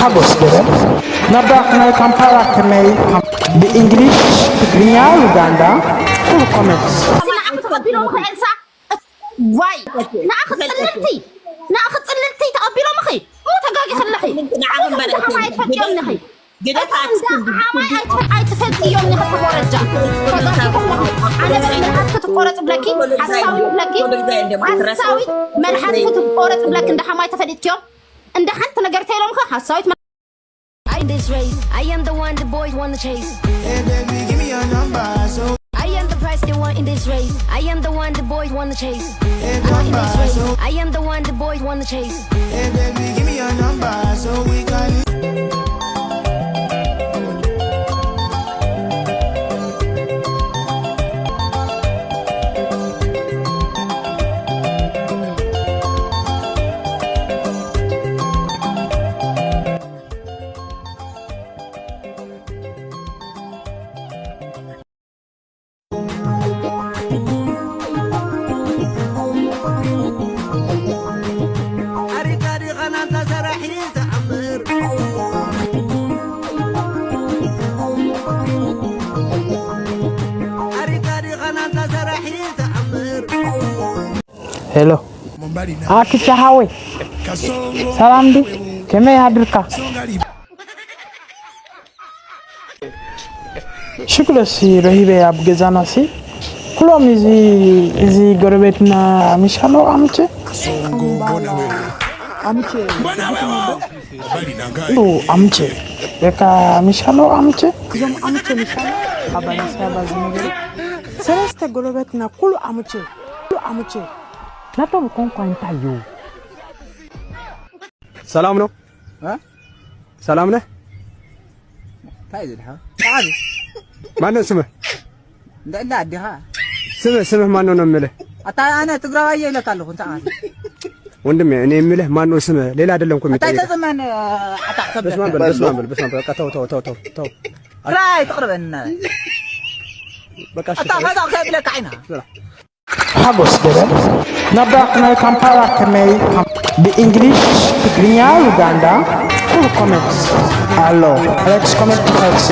ሓጎስ ገበል ናብራ ናይ ካምፓላ ከመይ ብእንግሊሽ ትግርኛ ዩጋንዳ ኩሉ ኮመንትስ ንዓኺ ተቐቢሎምኺ ኤልሳ ዋይ ንዓኺ ጽልልቲ ንዓኺ ጽልልቲ ተቐቢሎምኺ እሞ ተጋጊኺ ኣለኺ ንዓኺ ንዓኺ በለኪ። ሓማይ ትፈልጥዮም ንኺ ግደፍ እቶም ኣትስኪ። ደሓማይ ኣይትፈ- ኣይትፈልጥዮም ንኺ ተቦረጃ ተጋጊኺ ኣለኺ ኣነ መልሓት ክትቆረጽ ብለኪ ሓሳዊት ብለኪ ሓሳዊት መልሓት ክትቆረጽ ብለኪ እንደ ሓማይ ተፈሊጥክዮም እንደ ሓንቲ ነገር ተይሎምኺ ሓሳዊት I in this race, I am the one the boys wanna chase. Hey baby, give me your number. So I am the prize they want in this race. I am the one the boys wanna chase. Hey, I'm in this race. I am the one the boys wanna chase. Hey baby, give me your number so we can. ሄሎ ኣኪቻ ሓወይ ሰላም ዲ ከመይ ኣድርካ ሽክለሲ ረሂበ ኣብ ገዛናሲ ኩሎም እዚ እዚ ጎረቤትና ሚሻሎ ኣምቼ ኣምቼ ሉ ኣምቼ በቃ ሚሻሎ ኣምቼ እዞም ኣምቼ ሚሻሎ ኣብ ኣዲስ ኣበባ ዝነበሩ ሰለስተ ጎረቤትና ኩሉ ኣምቼ ኩሉ ኣምቼ ናቶም ቋንቋ እንታይ እዩ ሰላም ነው? ሰላም ነህ? እንታይ ዝልሓ? ጣዓል። ማነው ስምህ? እንደላ ኣዲኻ። ስምህ ስምህ ማነው ነው የምልህ? ኣታ ኣነ ትግራዋይ ይለካ ኣለኹ እንታይ ማለት? ወንድሜ እኔ የምልህ ማነው ስምህ? ሌላ አይደለም እኮ እንታይ የሚጠይቅህ። ተዘመን ኣታ በስመ አብ በል በስመ አብ በል በስመ አብ በል በቃ ተው ተው ተው ተው ተው። ትራይ ትቕርበና። በቃ እሺ ኣታ ተው። ከዛ ከብለካ ዓይና። ሓጎስ ገበል ናብራ ናይ ካምፓላ ከመይ ብእንግሊሽ ትግርኛ ዩጋንዳ ኩሉ ኮመንትስ ኣሎ ሌክስ ኮመንት ፈልሲ